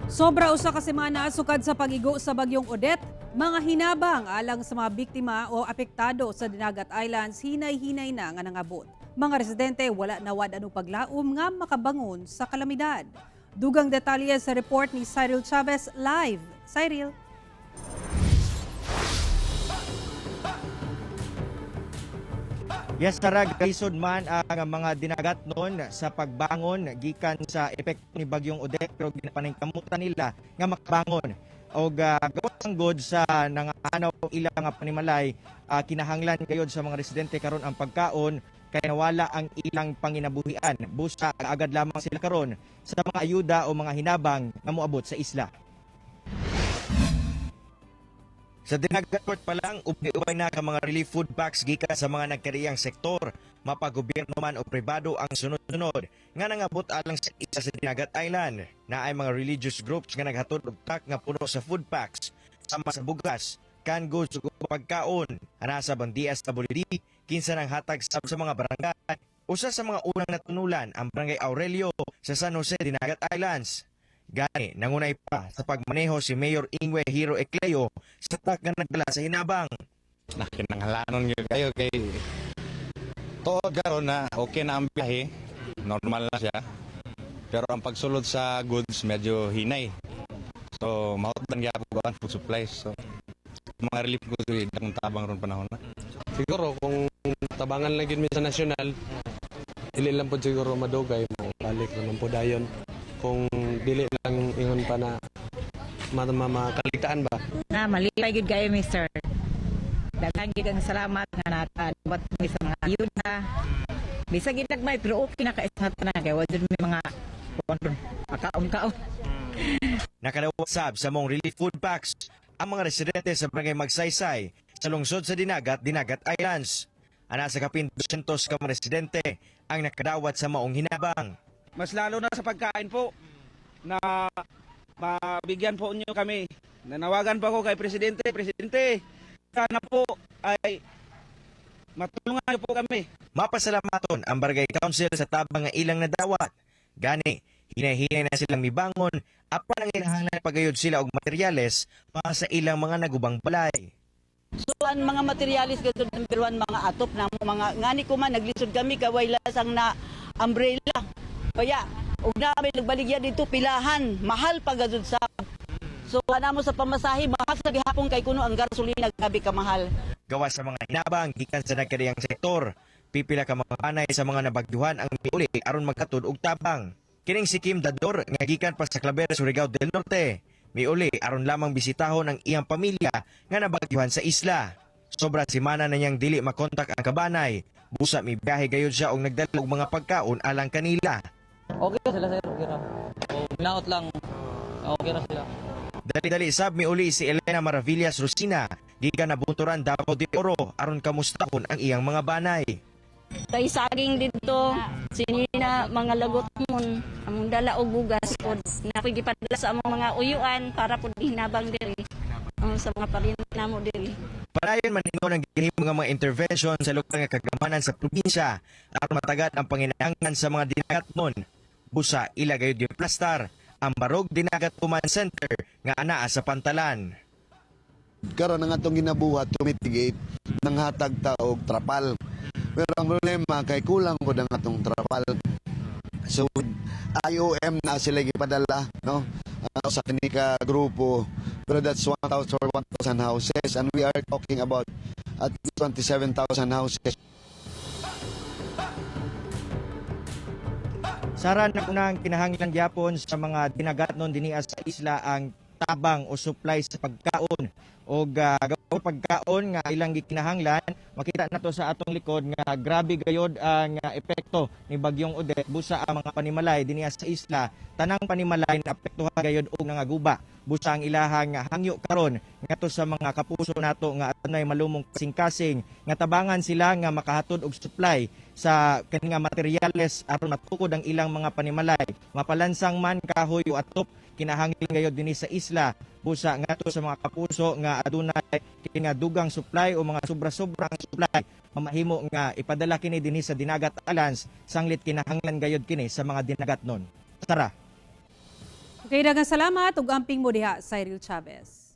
Sobra 1 ka semana sukad sa pag-igo sa bagyong Odette, mga hinabang alang sa mga biktima o apektado sa Dinagat Islands hinay-hinay na nga nangabot. Mga residente wala nawad anong paglaom nga makabangon sa kalamidad. Dugang detalye sa report ni Cyril Chavez live. Cyril. Yes, Tara, galisod man ang mga dinagat noon sa pagbangon gikan sa epekto ni Bagyong Odette, pero ginapaningkamutan nila nga makabangon og gawas ang god sa nangaanaw ilang nga panimalay, kinahanglan gayod sa mga residente karon ang pagkaon kay nawala ang ilang panginabuhian. Busa agad lamang sila karon sa mga ayuda o mga hinabang nga moabot sa isla. Sa Dinagat Court pa lang, ubay-ubay na ka mga relief food packs gikan sa mga nagkariyang sektor, mapagobyerno man o pribado ang sunod-sunod nga nangabot alang sa isa sa Dinagat Island. Na ay mga religious groups nga naghatod og truck nga puno sa food packs, sama sa bugas, canned goods ug pagkaon. Ana sa ang DSWD, kinsa nang hatag sab sa mga barangay. Usa sa mga unang natunulan ang Barangay Aurelio sa San Jose, Dinagat Islands. Gani, nangunay pa sa pagmaneho si Mayor Ingwe Hero Ecleo sa truck nga nagdala sa hinabang. Nakinahanglanon gyud kayo kay tuod karon na okay na ang biyahe, normal na siya. Pero ang pagsulod sa goods medyo hinay. So mahutdan gyapon ang food supplies. So mga relief goods dakong tabang ron panahon na. Siguro kung tabangan lang gyud mi sa nasyonal, dili lang pod siguro madugay mo balik naman po dayon. Kung dili lang ingon pa na makaligtaan ba. Na malipay gyud kayo, Mister. Daghan gyud ang salamat nga nakadawat mi sa mga ayuda. Bisag ginagmay pero okay na kay sa tanan kay wa jud may mga kuan ron, makaon-kaon. Nakadawat sab sa mong relief food packs ang mga residente sa Barangay Magsaysay sa lungsod sa Dinagat, Dinagat Islands. Ana sa kapin 200 ka mga residente ang nakadawat sa maong hinabang. Mas lalo na sa pagkain po na mabigyan po niyo kami. Nanawagan pa ako kay Presidente, Presidente, sana po ay matulungan niyo po kami. Mapasalamaton ang Barangay Council sa tabang nga ilang nadawat. Gani, hinay-hinay na silang mibangon apan ang kinahanglan pagayod sila og materyales para sa ilang mga nagubang balay. So ang mga materialis gadto number one mga atop na mga ngani ko man naglisod kami kaway lasang na umbrella. Kaya ug na may nagbaligya dito pilahan, mahal pa gadto sa. So ana mo sa pamasahe mahal sa gihapon kay kuno ang gasolina grabe ka mahal. Gawa sa mga hinabang gikan sa nagkariyang sektor, pipila ka mga anay sa mga nabagyuhan ang miuli aron maghatod og tabang. Kining si Kim Dador nga gikan pa sa Claver, Surigao del Norte. Miuli aron lamang bisitahon ang iyang pamilya nga nabagyuhan sa isla. Sobra semana na niyang dili makontak ang kabanay. Busa mibiyahe gayud siya og nagdala og mga pagkaon alang kanila. Okay ra sila, sir, okay ra. O, hinaot lang. Okay ra sila. Dali-dali sab miuli si Elena Maravillas Rosina gikan Nabunturan, Davao de Oro aron kamustahon ang iyang mga banay. Kay saging dito, sinina mga lagot mon, among dala og bugas pod. Na gipadala sa among mga uyuan para pod hinabang diri. Oh, sa mga paryente namo diri. Padayon man ingon ang gihimo nga mga intervention sa lokal nga kagamanan sa probinsya aron matagad ang panginahanglan sa mga dinagatnon. Busa ila gayud giplastar ang Barog Dinagat Command Center nga anaa sa Pantalan. Karon ang atong ginabuhat to mitigate, nanghatag ta og trapal. Pero ang problema kay kulang pud ang atong trapal. So IOM na sila gipadala, no, sa kini ka grupo, pero that's 1,000 or 1,000 houses and we are talking about at least 27,000 houses. Sara na unang kinahanglan gyapon sa mga dinagatnon dinhi sa isla ang tabang o supply sa pagkaon o pagkaon nga ilang gikinahanglan. Makita nato sa atong likod nga grabe gayod ang epekto ni Bagyong Odette. Busa ang mga panimalay dinhi sa isla, tanang panimalay na apektuhan gayod og nangaguba. Busa ang ilahang hangyo karon ngadto sa mga kapuso nato nga adunay malumong kasing-kasing nga tabangan sila nga makahatod og supply sa kani nga materyales aron matukod ang ilang mga panimalay, mapalansang man, kahoy o atop, kinahanglan gayod dinhi sa isla. Busa ngadto sa mga kapuso nga adunay kini nga dugang supply o mga sobra-sobrang supply, mamahimo nga ipadala kini dinhi sa Dinagat Islands sanglit kinahanglan gayod kini sa mga dinagatnon. Tara. Okay, daghang salamat ug amping mo diha, Cyril Chavez.